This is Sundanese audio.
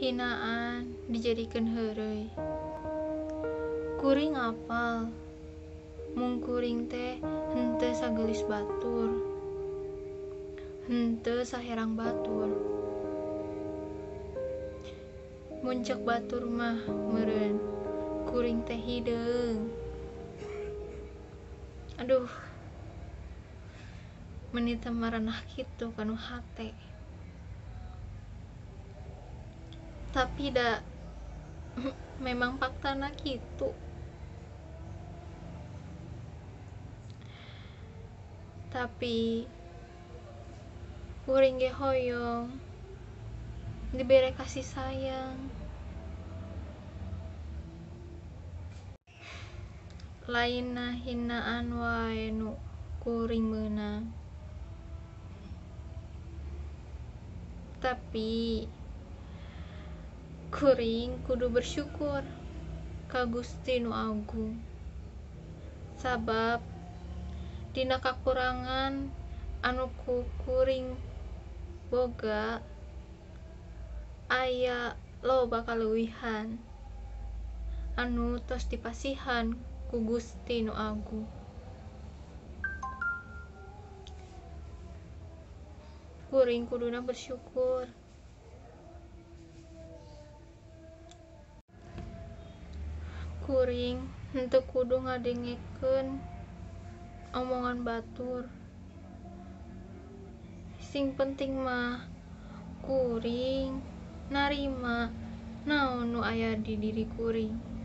Hinaan dijadikeun heureuy. Kuring apal mung kuring teh henteu sageulis batur, henteu saherang batur. Mun ceuk batur mah meureun kuring teh hideung. Aduh, meuni teu marenah kitu kanu hate. Tapi da memang faktana kitu. Tapi kuring ge hoyong dibere kasih sayang. Lainna hinaan wae nu kuring meunang. Tapi kuring kudu bersyukur ka Gusti Nu Agung. Sabab dina kakurangan anu ku kuring boga aya loba kaleuwihan anu tos dipasihan ku Gusti Nu Agung. Kuring kuduna bersyukur. Kuring henteu kudu ngadengekeun omongan batur. Sing penting mah kuring narima naon nu aya di diri kuring.